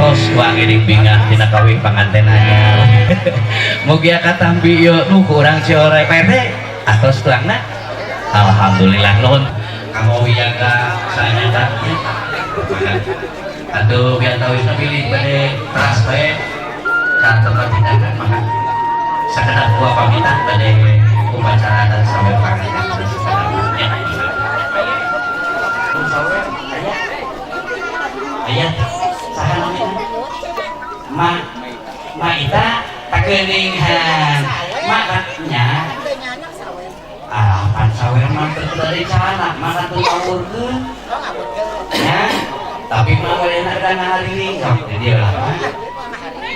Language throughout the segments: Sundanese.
Atos wangiring bingah tina kawih panganten anyar. Mugia katampi ieu nu ku urang Ciore Pak RT. Atos tuangna. Alhamdulillah, nuhun kanggo wiyaga saanya. Aduh, biar tahu bisa pilih bade teras bae ka tempat tindakan, maka sakedap gua pamitan bade upacara dan sampai panganten ya. Sawer aya aya saha namina? Ma Ma Ita takeuningan Ma nya. Ah, pan sawer mah teu dari cana, maka teu ngawurkeun ya, tapi mah wayahna da ngahariring sok di dieu lah mah.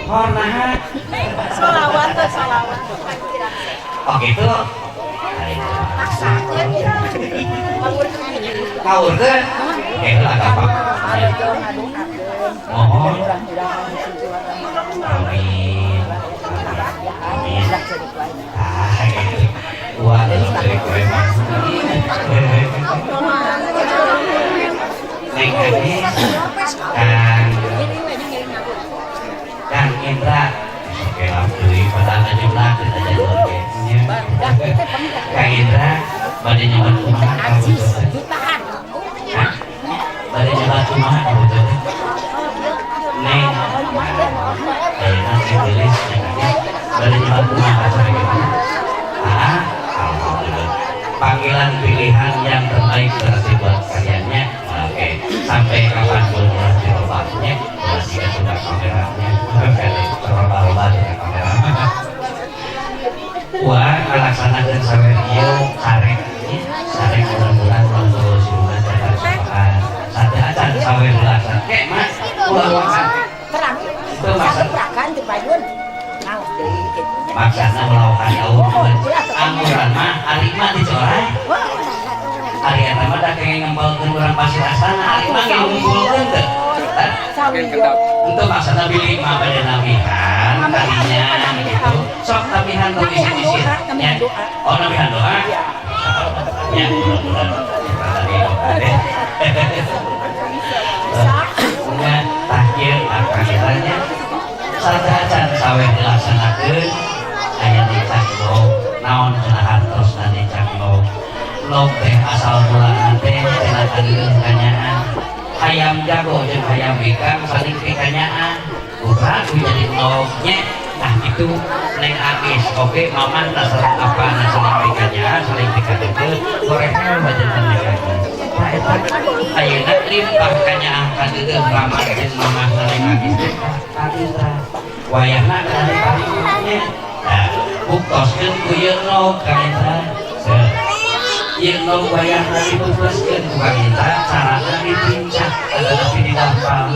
Hor naha? Solawat tuh, solawat. Oh gitu. Paksakeun gitu. Ngawurkeun eh lah gampang. Mohon. Amin. Amin. Ah, gitu. Wah, dari kue mah. Neng Anis, Kang Kang Indra. Oke, alhamdulillah pada ngajumlah kita jadi oke. Kang Indra, bade nyebat kumaha kamu teh? Hah? Bade nyebat kumaha kamu teh? Neng, ayeuna Neng Lilis, Neng Anis, bade nyebat kumaha bagaimana? Ah, alhamdulillah. Panggilan pilihan yang terbaik berarti buat kaliannya. Oke, sampai kapanpun ulah dirobahnya, ulah jika sudah kameranya, kali terloba-loba dengan kamera. Wah, ngalaksanakeun sawer ieu sarek nya, sarek mudah-mudahan waktu siluman datang supahan. Sate acan sawer dilaksanakeun. Kek, Mas, ulah wakan. Terang. Itu maksud Perakan di payun. Nah, deui kitu. Maksudna ulah wakan jauh. Anguran mah ari mah di corai. Ari eta mah da kenging ngempelkeun urang Pasir Astana, ari mah ngumpulkeun teu. Sawiyo. Itu maksudna bilih mah bade nabihan kalinya gitu. Sok nabihan tong isin-isin. Namihan Ya. doa. Oh, nabihan doa. Iya. Ya, mudah-mudahan tadi doa deh. Nya tahkir akhirannya satacan sawe dilaksanakeun aya dicak nog naon cenah hartosna dicak nog. Nog teh asal mulana teh cenah kadeuleuh kanyaan hayam jago jeung hayam bikang saling pikanyaan urang jadi nognya. Nah, itu Neng Agis oke mamah tak sareng apa nah saling pikanyaan saling pikadeukeuh gorehnya bajanten Neng Agis. Nah, eta ayeuna limpah kanyaah kadeuleuh rama jeung mamahna Neng Agis teh Kang Indra wayahna kana ditarimanya. Nah, buktoskeun ku ieu nog Kang Indra. Ieu nog wayahna dipupuskeun ku Kang Indra, carana ditincak atau didampal.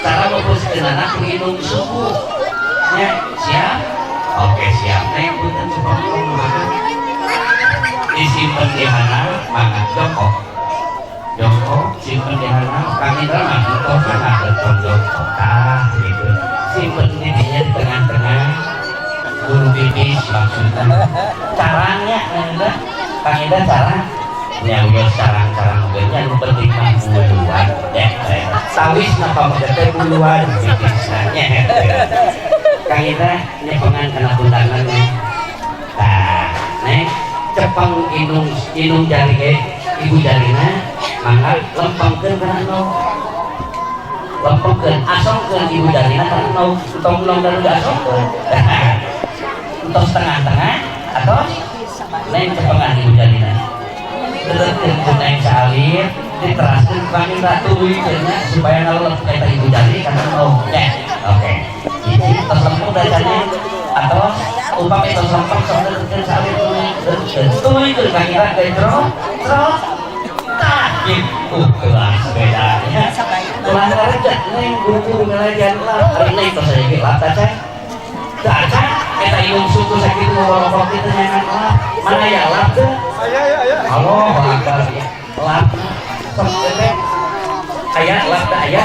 Cara mupuskeunana ku indung suku nya. Siap? Oke, siap. Neng, punten supaya disimpen di handap, mangga jongkok jongkok, simpen di handap. Kang Indra mah jongkok kan ada jongkok. Tah gitu, simpen di dinya di tengah-tengah bulu pipis maksudnya. Caranya Kang Indra, Kang Indra cara nya wios carang-carang oge nya, nu penting mah buluan ya. Tawis na pameget teh buluan pipisna nya. Kang Indra nyepengan kana pundangan. Tah, Neng, cepeng indung indung jari ibu jarina, mangga lempengkeun kana nog, lempengkeun, asongkeun ibu jarina kana nog, entong nog dan udah asongkeun entos tengah-tengah atau Neng cepengan ibu jarina, dedetkeun ku Neng saalit, diteraskeun ku Kang Indra tuluykeun nya supaya ngalelep eta ibu jari kana nog nya. Oke, hiji, tos lempeng dacanya atau upami tos lempeng sok dedetkeun saalit, tuluykeun, tuluykeun Kang Indra gejrot trot. Tah gitu kelas bedanya ulah ngarejet. Neng, buru-buru ngelajan lah ari Neng tos aya ge lap tacan tacan eta indung suku sakitu ngorokok kitu nyangan lap. Mana ya lap teh? Allah Akbar ya lap sok teh aya lap teh aya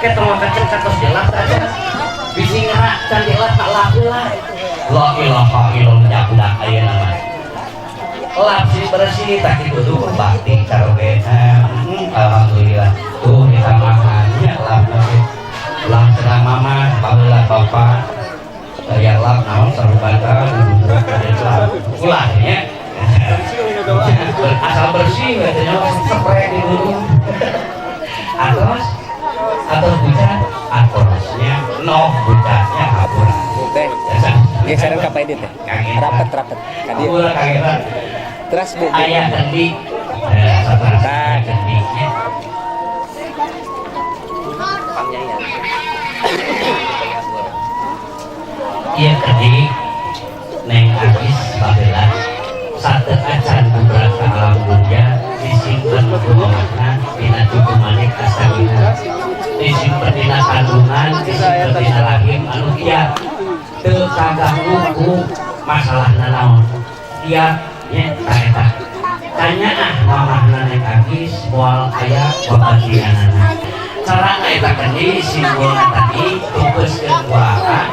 ke tong kaceng katos di lap teh bisi ngerak can di lap tak lap lah. La ilaha illallah, budak ayeuna mah lap sih bersih tak itu tuh bakti caroge. Alhamdulillah tuh ditambahannya lap lap. mama, baheula bapak daya lap naon sarung bantal dibuka ka lap. Ulah nya. Asal bersih katanya spray di dulu. Atos atau bucat atosnya noh bucatnya hampura. Teh. Geseran ka Pak Edi teh. Rapet-rapet. Ka dieu. Hampura Kang Indra. Teras Bu. Aya kendi. Satras kendi nya. Iya kendi Neng Agis baheula sateu acan bubrah ka alam dunya disimpen ku mamahna dina cucu manik astagina disimpen dina kandungan disimpen dina rahim anu kiat teu kaganggu ku masalahna naon kiat nya ta eta kanyaah mamahna Neng Agis moal aya babandinganana carana eta kendi simbolna tadi tukeuskeun kuaha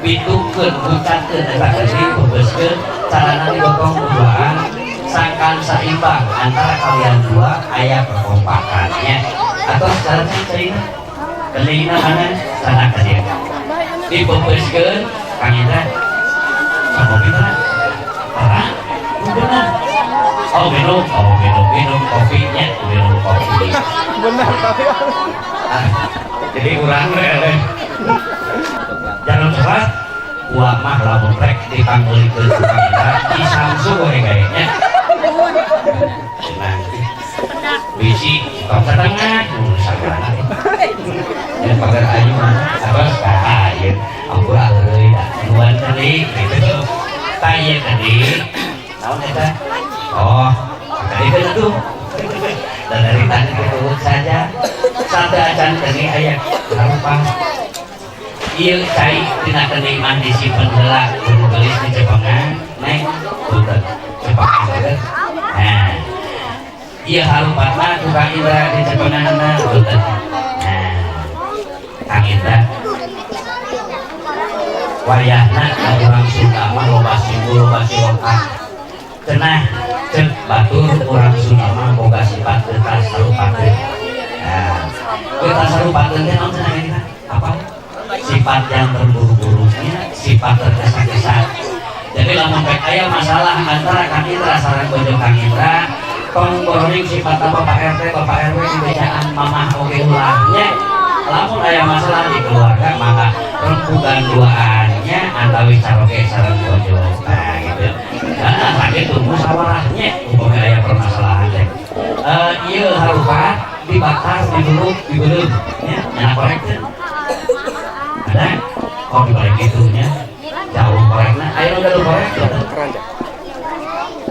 bitukeun bucatkeun eta kendi tukeuskeun carana digotong duaan sangkan saimbang antara kalian dua aya kekompakannya atau secara caina kendina mana sana ka dieu dipepeuskeun Kang Indra kopi terang terang benar oh minum minum kopinya minum kopi Benar tapi jadi urang jangan salah gua mah lamun rek dipanggulikeun ku Kang Indra disamsu we kayaknya tenang bisi tong satengah sabarana dan pagar ayu atos ieu ampura euy nuan tadi gitu tah ieu tadi naon eta oh tadi kan tuh dan dari tadi ketemu saja satu acan tadi aya harupa ieu cai tina kendi mah disimpen heula kudu geulis di cepengan neng punten cepengan punten nah ieu harupatna ku Kang Indra di cepenganna punten nah Kang Indra wayahna urang Sunda mah loba simbol loba siwakah cenah cek batur urang Sunda mah boga sifat getas sarupakeun. Nah, getas sarupakeun teh naon cenah eta? Apa? Sifat yang terburu-burunya, sifat tergesa-gesa. Jadi lamun rek aya masalah antara Kang Indra sareng bojo Kang Indra, tong boroning sifat Bapak RT, Bapak RW dibejaan mamah oge ulahnya. Lamun aya masalah di keluarga maka rembugan duaannya antawis caroge sareng bojo. Nah, gitu. Nah, sakitu musyawarahnya upami aya permasalahan teh. Ieu harupat dibakar, dibeluk, dibeleuh nya, nya korek teh. Ada? Oh, dibalik itu nya. Jauh korekna. Aya nu gaduh korek teh.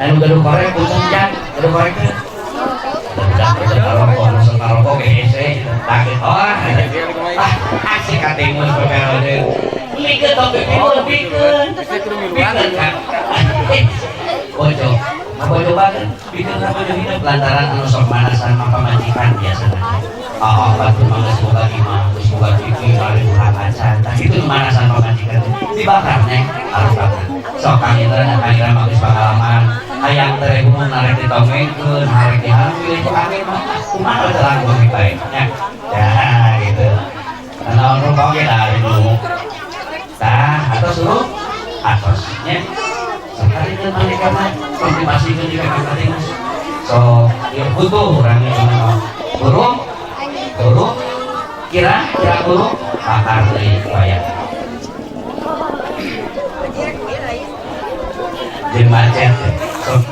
Aya nu gaduh korek punten jang, gaduh korek teh. Udah rokok, nu rokok ge hese takut. Oh, ah, asik katimus perkara. Mikeun tong pipilun pikeun. Pikeun kan. Bojo, bojo banget. Pikeun ka bojo hidup lantaran anu sok manasan mah pamajikan biasana. Oh, batur mah geus boga imah, geus boga TV, bari urang acan. Tah kitu manasan pamajikan teh. Dibakar neng, harus bakar. Sok Kang Indra, Kang Indra mah geus pangalaman. Hayang tereh mah narek ditongengkeun, harek dihamil ku Kang Indra mah kumaha teh langkung bae nya. Ya gitu. Naon rokok ge dari nu. Tah, atos suruh atos nya. Sekali teu maneh ka mah motivasikeun ka Kang Katimus. So, ieu butuh urang ieu mah. Burung burung kira kira burung bakar deui wayah. Jeung macet sok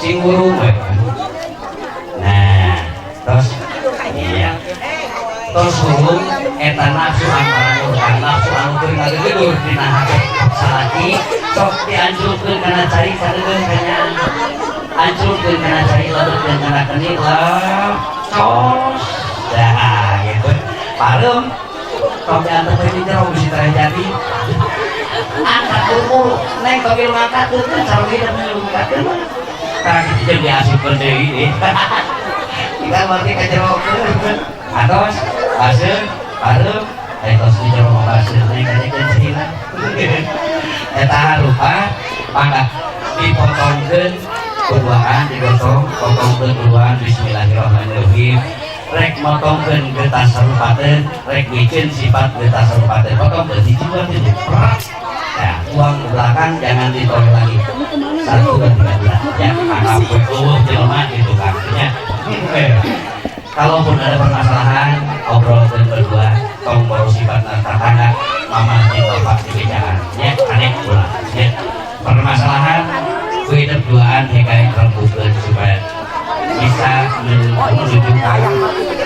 sing burung we. Nah, terus iya. Terus burung eta nafsu antara urang nafsu anu keur ngagegedur dina hate salaki sok dianjurkeun kana cai sadegeun kanyaan anjurkeun kana cai lebetkeun kana kenik lah tos dah gitu pareum tong diantepkeun di jero bisi terjadi angkat mulu neng tong ngangkatkeun teh sareng hidup ngangkatkeun mah tah kitu jeung diasupkeun deui kita berarti ka jerokeun atos baseuh pareum tos di jero mah baseuh neng kanyekeun cina eta harupa mangga dipotongkeun duaan digotong potongkeun duaan bismillahirrahmanirrahim. Rek motongkeun getasarupateun, rek bikin sifat getasarupateun. Potongkeun hiji, dua, tilu. Prak. Nah, buang ke belakang, jangan ditoleh lagi. Satu, dua, tiga, dua. Ya, anggap euweuh jelema gitu kan. Ya. Oke. Kalaupun ada permasalahan, obrolkeun berdua, tong boro sifat tetangga, mama ditopak di bejaan. Ya, aneh pula. Ya. Permasalahan hidup duaan hingga rembukeun supaya bisa menunjukkan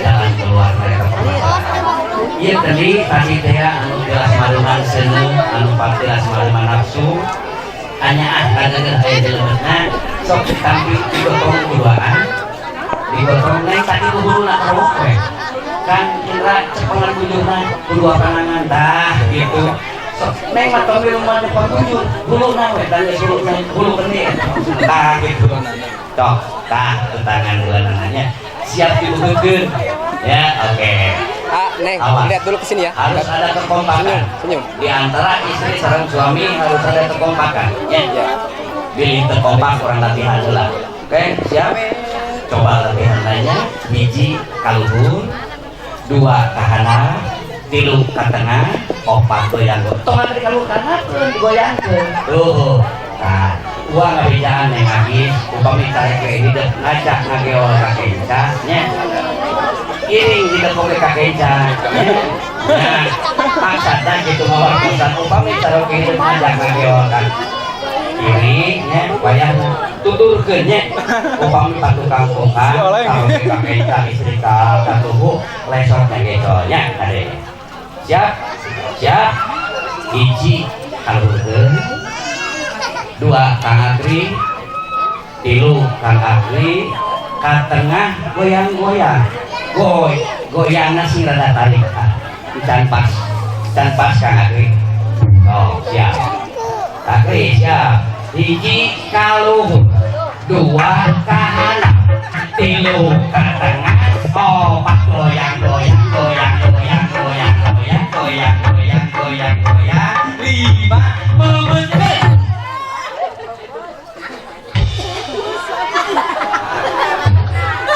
jalan keluar dari permasalahan. Iya, tadi tadi teh anu jelas maluman seneng, anu tilas maluman nafsu, hanya ah kadeungeuh aya jelema sok ditampi, digotong duaan, digotong. Neng tadi kudu keruk we. Kan Indra cepengan bujurna kudu panangan tah gitu. Sok neng mah tong di rumah nyepeng bujur, huluna we dan geus huluna hulu gede. Tah gitu. Tok, tah tangan dua tangannya siap dibukukeun. Ya, oke. Ah, Neng, Awas. Lihat dulu ke sini ya. Harus ada kekompakan. Senyum, senyum. Di antara istri sareng suami harus ada kekompakan. Ya. Ya. Bilih teu kompak, kurang latihan heula. Oke, siap? Coba latihan lainnya. Hiji kaluhur, dua ka handap, tilu ka tengah, opat goyang. Tong di kaluhur kahandapkeun, digoyangkeun. Tuh. Nah, uang ngabejaan yang habis, upami tarik hidup ngajak ngageol ka kenca nya. Iring hidup oge ka kenca nya. Nah, maksudna kitu ngawartosan upami tarik hidup ngajak ngageol ka kiri nya, wayahna tuturkeun nya, upami patukang kongkang kalau ka kenca, istri ka katuhu lesot ngagecol nya. Kade, siap, siap. Hiji kaluhurkeun, dua Kang Agri, tilu Kang Agri, ka tengah goyang-goyang, goy goyangna sing rada tarik. Ah, can pas, can pas, Kang Agri. Oh, siap Kang Agri, siap. Hiji kaluhur, dua ka handap, tilu ka tengah, opat goyang goyang goyang goyang goyang goyang goyang goyang goyang goyang, lima beubeutkeun.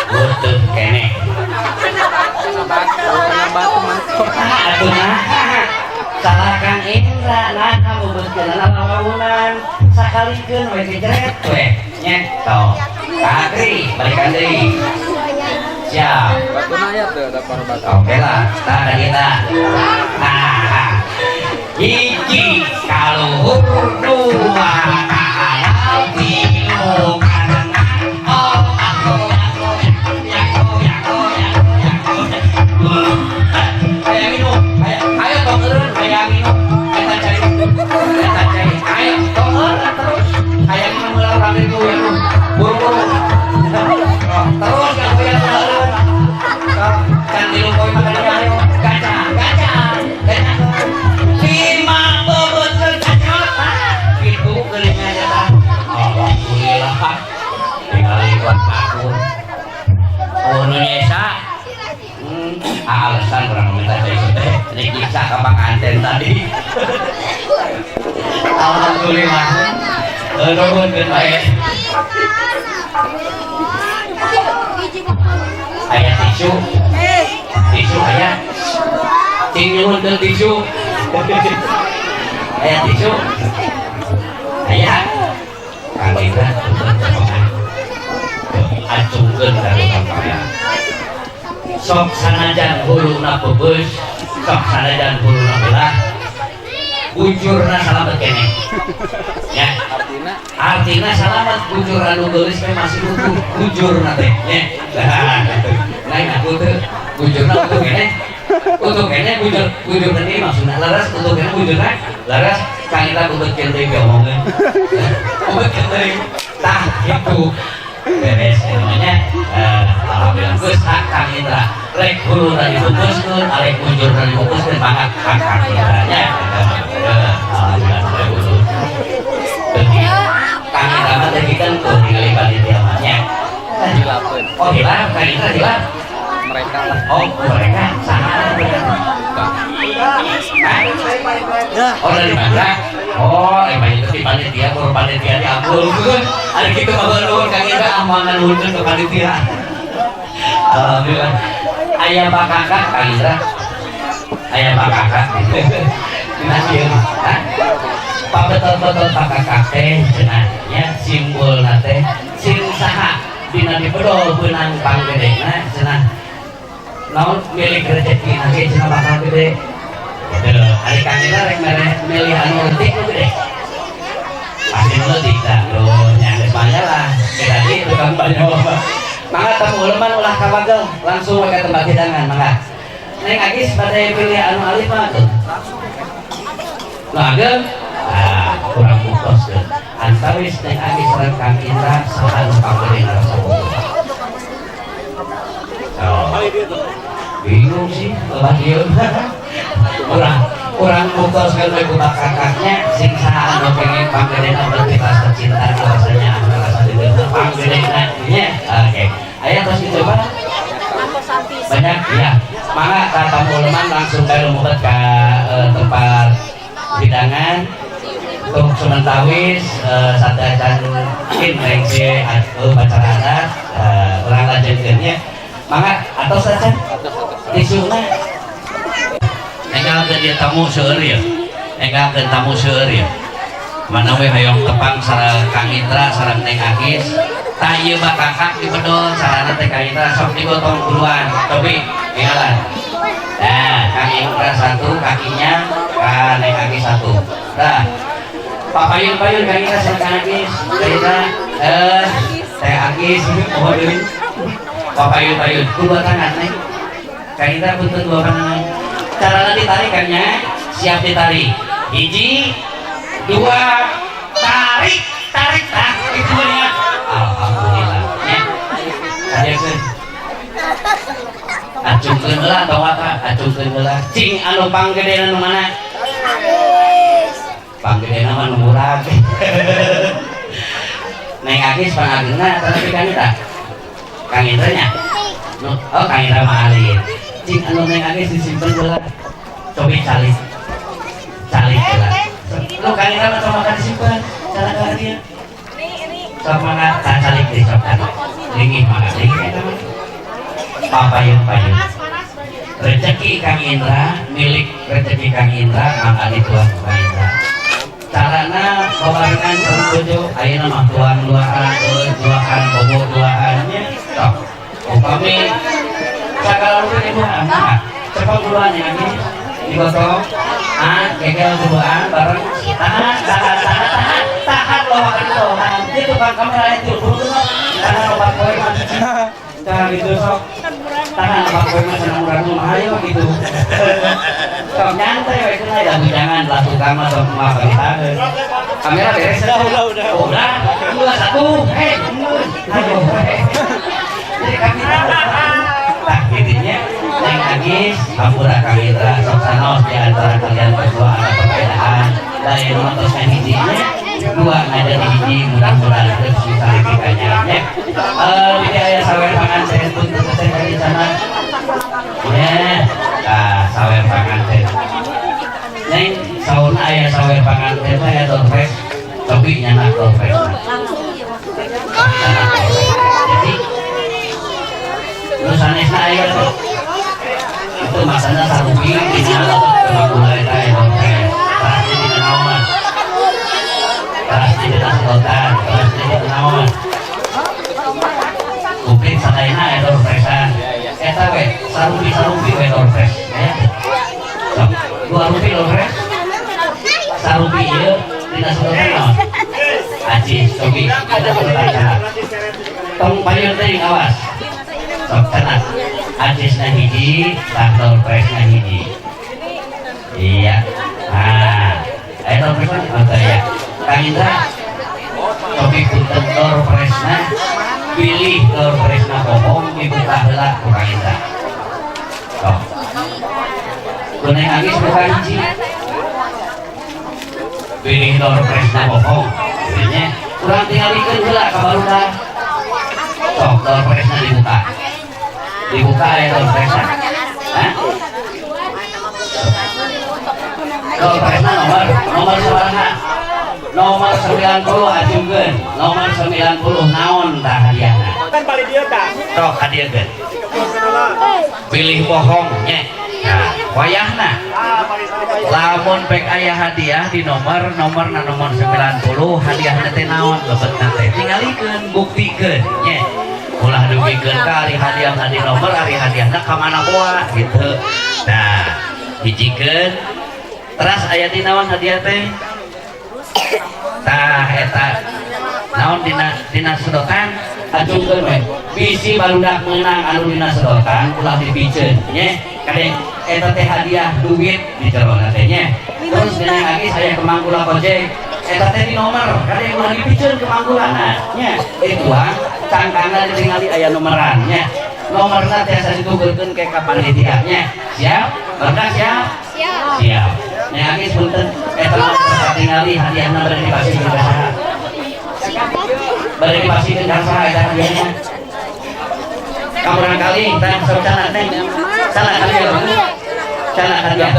Butuh kene. Ah, atuh nah. Salah Kang Indra, nah kamu lawaunan sakalikeun we kejret we nya. Tok, Kang Agri, balikan deui. Siap. Batu naya tuh ada para batu. Oke lah, nah tadi kita. Nah, hiji kaluhur, dua kahandap, tilu ka tengah, opat goyang goyang goyang goyang goyang goyang. Hayang minum, ayo, ayo tong eureun, hayang minum. Eta cai, eta cai, ayo tong eureun terus. Hayang minum heula urang itu ya, buru-buru. Terus yang goyang eureun. Kan tilu poin makan, ayo. Gajah, gajah, gajah. Lima beubeutkeun kacot. Ah, gitu geuningan eta. Alhamdulillah. Tinggal kuat ngakur. Oh, nu nyesa. Alasan orang minta cai teh rek nyiksa ka panganten tadi. Alhamdulillah. Nuhun keun bae. Aya tisu. Tisu aya. Cing nyuhunkeun tisu. Aya tisu. Aya. Kang Indra punten cepengan. Acungkeun ka tukang paya. Sok sanajan huluna peupeus, sok sanajan huluna belah, bujurna salamet keneh. Ya, Artinya artinya salamet, bujur anu geulis teh masih utuh bujurna teh nya. Nah, gitu. Nah, aku teh bujurna utuh keneh. Utuh keneh bujur, bujur teh maksudna leres, utuh keneh bujurna leres. Kang Indra bebeutkeun deui diomongkeun. Bebeutkeun deui. Tah gitu. Beres namanya. Alhamdulillah geus hak Kang Indra. Rek huluna diputuskeun, arek bujurna diputuskeun, mangga hak Kang Indra nya. Alhamdulillah sampai utuh. Jadi Kang Indra mah teh ditentu ningali panitia mah nya. Hilapeun. Oh, hilap, Kang Indra hilap. Mereka lah. Oh, mereka saha mereka? Hah? Oh, dari mana? Oh, emang itu di panitia, baru panitia diampulkeun. Ada gitu mah nuhun Kang Indra, amangan nuhunkeun ke panitia. Alhamdulillah. Aya bakakak, Kang Indra. Aya bakakak. Dina ieu. Hah? Pabetul-betul bakakak teh cenah nya, simbolna teh sing saha dina dibedol beunang panggedena cenah, naon, milik rezeki nanti cenah bakal gede. Gitu. Ari Kang Indra rek mere milih anu leutik nu gede? Pasti nu leutik dah. Loh, nya geus mah lah. Kayak tadi tukang banyak. Mangga tamu uleman ulah kawagel, langsung we ka tempat hidangan, mangga. Neng Agis pada pilih anu alit mah tuh. Nu ageng? Ah, kurang buktos deh. Antawis Neng Agis sareng Kang Indra, saha nu panggede rasa bogoh? Oh. Bingung sih, lelah ieu. Kurang kurang buktos kan we ku kakaknya, sing saha anu pengen panggedena, berarti rasa cinta, rasanya rasa deukeut panggedena nya. Oke. Aya tos dicoba? Banyak ya. Mangga ka tamu uleman, langsung bae lumebet ka tempat hidangan. Untuk sementawis satacan mungkin rengse upacara adat urang lanjutkeun nya. Mangga atau saja tisuna. Enggalkeun ieu tamu seueur ya. Enggalkeun tamu seueur ya. Mana we hoyong tepang sareng Kang Indra sareng Neng Agis. Tah, ieu bakakak dibedol, carana teh Kang Indra sok digotong duluan. Cobi enggalan. Nah, Kang Indra satu kakinya, Kang Neng Agis satu. Nah, papayun-payun Kang Indra sareng Kang Agis. Kang Indra Teh Agis mohon deui. Papayun-payun dua tangan, Neng. Kang Indra punten dua tangan. Carana ditarik kan nya, siap ditarik. Hiji, dua, tarik, tarik, tah, itu ya. Alhamdulillah. Ya. Kadieukeun. Acungkeun heula tong waka, acungkeun heula. Cing anu panggedena nu mana? Panggedena mah nu murag. Neng Agis pangagengna tapi Kang Indra. Kang Indra nya? Oh, Kang Indra mah alit. Cing anu Neng Agis disimpen heula. Cobi calik. Calik heula. Lu Kang Indra mah sama kan disimpen. Cara ka dia. Sok mangga tak calik deui, sok calik. Linggih, mangga linggih eta mah. Papayun-payun. Rezeki Kang Indra, milik rezeki Kang Indra, mangga dituang Kang Indra. Carana babarengan sareng bojo, ayeuna mah tuang duaan, eueuh duaan, bobo duaan nya. Sok. Upami sagala rupi duaan, mangga. Cepet duluan ya ini. Digotong. Ah, gegel duaan bareng. Tahan, tahan, tahan, tahan. Tahan loh itu, tahan. Itu tukang kamera itu, buru sok. Tahan obat poe mah. Tahan gitu sok. Tahan obat poe mah senang urang mah ayo gitu. Sok nyantai we cenah ya, jangan lah tukang mah sok mah kami. Kamera beres? Udah. Oh, udah. Dua, satu. Hei, ayo. Jadi kami nah, intinya Neng Agis, hampura Kang Indra, sok sanos di antara kalian berdua ada perbedaan dari nomor tos hijinya dua ngada di hiji, mudah-mudahan terus bisa dipikanya ya. Di aya sawer panganten pun teh dari sana ya. Nah, sawer panganten Neng, saurna aya sawer panganten teh, aya doorprize, cobi nyanak doorprize. Jadi nu sanesna aya tuh itu masana sarupi dina gula eta aya doorprize, pasti dina naon, pasti dina sedotan, pasti dina naon, kuping sadayana aya doorprize-an eta we, sarupi sarupi we doorprize ya. Sok, 2 rupi doorprize sarupi ieu dina sedotan naon, acis, cobi dina sedotan cara tong payun teuing, awas. Sok cenah acisna hiji, tah doorprize na hiji. Iya, nah, ayo doorprize na oh, ya Kang Indra, cobi punten doorprize na, pilih doorprize na bohong dibuka heula ku Kang Indra. Sok ku Neng Agis buka hiji, pilih doorprize na bohong. Jadinya kurang tinggalikeun heula ka barudak. Sok doorprize na dibuka, dibuka ya doorprize na. Hah? Doorprize na nomor nomor sabaraha? Nomor 90, acungkeun nomor 90, naon tah hadiahna? Kan paling dia tak. Sok hadiahkeun. Pilih bohong nya. Nah, wayahna lamun pek aya hadiah di nomor nomor na nomor 90, hadiahna teh naon, lebetna teh tingalikeun, buktikeun nya. Ulah dugikeun ka ari hadiahna di nomor, ari hadiahna ka mana boa gitu. Nah, hijikeun teras aya di naon hadiah teh. Tah, eta naon dina dina sedotan, acungkeun we. Bisi barudak meunang anu dina sedotan, ulah dipiceun nya. Kade, eta teh hadiah duit di jerona teh nya. Terus dina lagi saya kemang gula kojek, eta teh di nomor. Kade, ulah dipiceun kemang gulana nya. Dituang cangkangna, ditingali aya nomoran nya. Nomorna tiasa dituturkeun ke ka panitia nya. Siap barudak? Siap? Siap. Siap. Nya agis, punten, eta mah tingali hadiahna bade dipasihkeun ka saha? Bade dipasihkeun ka saha eta hadiahna? Kamu kali tah sok sana teh, sana hadiah, sana hadiah.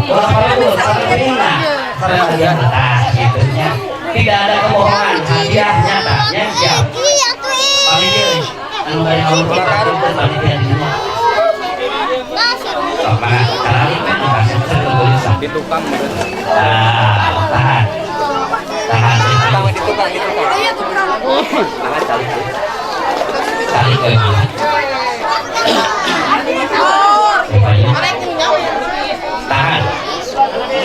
Ulah parabul, parabulna. Sana hadiah tah gitu nya. Tidak ada kebohongan, hadiah nyata nya. Siap? Panitia anu bade ngawur, panitia di dinya. Sok mangga caralik kan kasih tulisan. Di tukang. Ah, tahan. Tahan. Tukang di tukang, di tukang. Mangga calik. Calik ke mana? Rupanya. Tahan.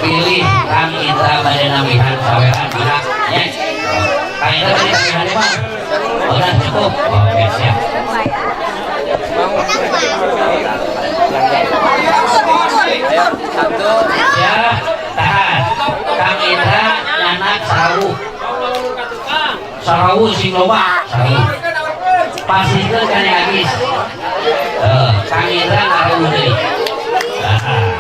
Pilih Kang Indra bade nambihan saweran, mangga nya. Kang Indra bade nambihan apa? Udah cukup. Oke, siap. Ayo, satu. Ya, tahan. Kang Indra nyandak sarawu. Sarawu sing loba, sarawu. Pasihkeun ka Neng Agis. Eh, Kang Indra ngarawuh deui. Nah.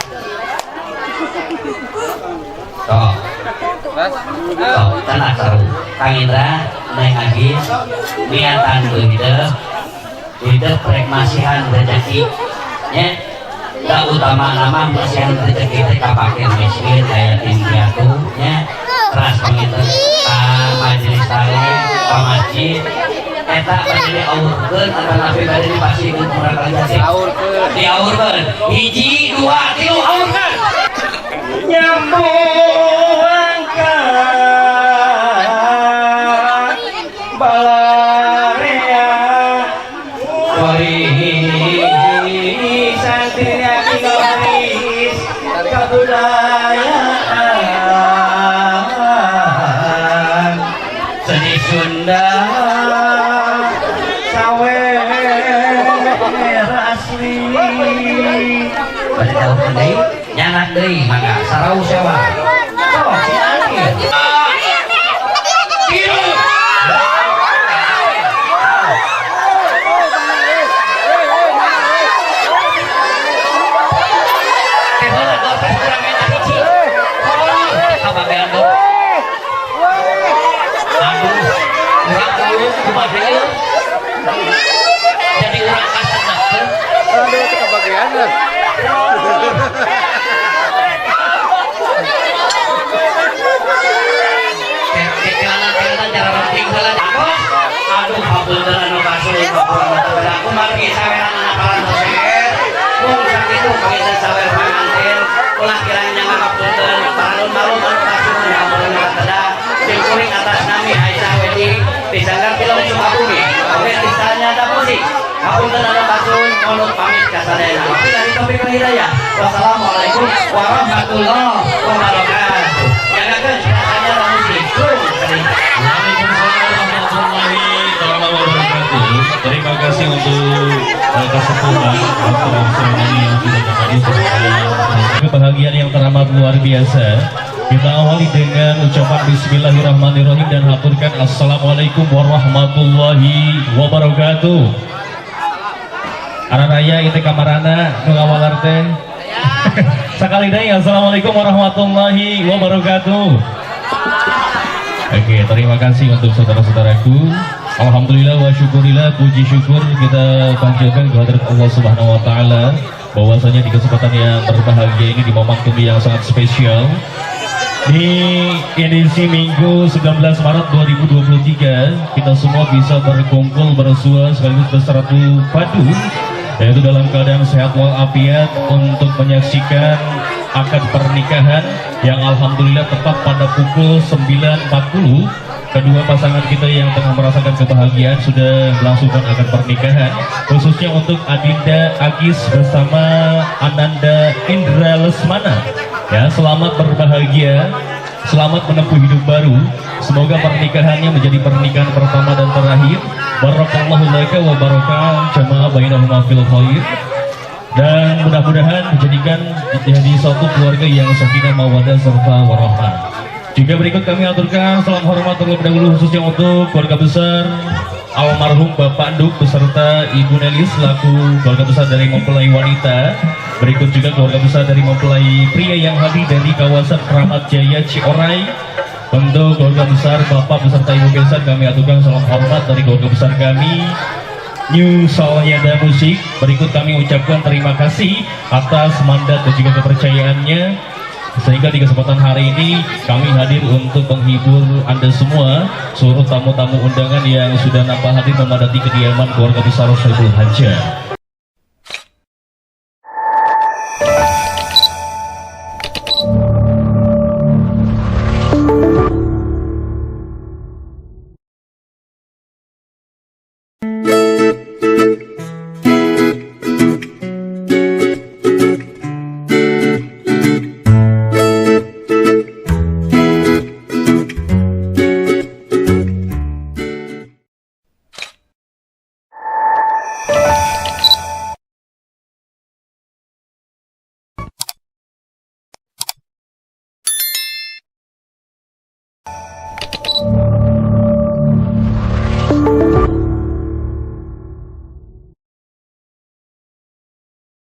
Sok. Mas. Sok, tenang sarawu. Kang Indra, Neng Agis, niatan hidep, hidep rek masihan rezeki. Nya, da utama nama masihan rezeki teh ka fakir miskin, ka yatim piatu nya. Teras panginten ka majelis taklim, ka masjid. Eta bade diaurkeun atanapi bade dipasihkeun murangkalih hese? Aurkeun. Diaurkeun. Hiji, dua, tilu, aurkeun. Nyambung ka balarea warisan waris kebudayaan seni Sunda sawer asli. Bade diaurkeun deui, nyandak deui, mangga sarawu sewa. Sok, si Angin. Tilu. Teh heula gorpes urang eta hiji. Oh, kabagean dong. Aduh, urang dulu kumaha deui? Jadi urang kasenengkeun. Aduh, itu kebagian lah. Cara penting heula. Aduh, hapunten anu kasul hapunten aku margi saweran anak parantos seher. Mung sakitu panginten sawer panganten. Ulah kirang nyangga hapunten paralun-malun anu kasul hapunten kateda. Sim kuring atas nami Aisyah Wedding di Sanggar Film Sukabumi. Oke, di Nyata Musik. Hapunten anu kasul mohon pamit ka sadayana. Wabillahi taufiq wal hidayah. Wassalamualaikum warahmatullahi wabarakatuh. Jagakeun rasanya musik. Waalaikumsalam warahmatullahi wabarakatuh. Terima kasih untuk kesepuhan atau seremoni yang sudah tadi serta kebahagiaan yang teramat luar biasa. Kita awali dengan ucapan Bismillahirrahmanirrahim dan haturkan Assalamualaikum warahmatullahi wabarakatuh. Araraya itu kamarana nu ngawaler teh. Sekali deui, Assalamualaikum warahmatullahi wabarakatuh. Oke, terima kasih untuk saudara-saudaraku. Alhamdulillah wa syukurillah, puji syukur kita panjatkan kehadirat Allah Subhanahu wa taala bahwasanya di kesempatan yang berbahagia ini, di momentum yang sangat spesial Di edisi Minggu 19 Maret 2023, kita semua bisa berkumpul, bersua, sekaligus bersatu padu, yaitu dalam keadaan sehat walafiat untuk menyaksikan akad pernikahan yang alhamdulillah tepat pada pukul 9.40 kedua pasangan kita yang tengah merasakan kebahagiaan sudah melangsungkan akad pernikahan, khususnya untuk Adinda Agis bersama Ananda Indra Lesmana. Ya, selamat berbahagia, selamat menempuh hidup baru. Semoga pernikahannya menjadi pernikahan pertama dan terakhir. Barakallahu laka wa baraka jama'a bainahuma fil khair, dan mudah-mudahan dijadikan menjadi suatu keluarga yang sakinah, mawadah, serta warahmah. Juga berikut kami aturkan salam hormat terlebih dahulu, khususnya untuk keluarga besar almarhum Bapak Duk beserta Ibu Nelly selaku keluarga besar dari mempelai wanita. Berikut juga keluarga besar dari mempelai pria yang hadir dari kawasan Kramat Jaya, Ciorai. Untuk keluarga besar Bapak beserta Ibu Besan, kami aturkan salam hormat dari keluarga besar kami, New Salyada Musik. Berikut kami ucapkan terima kasih atas mandat dan juga kepercayaannya sehingga di kesempatan hari ini kami hadir untuk menghibur Anda semua, seluruh tamu-tamu undangan yang sudah nampak hadir memadati kediaman keluarga besar Sohibul Hajat.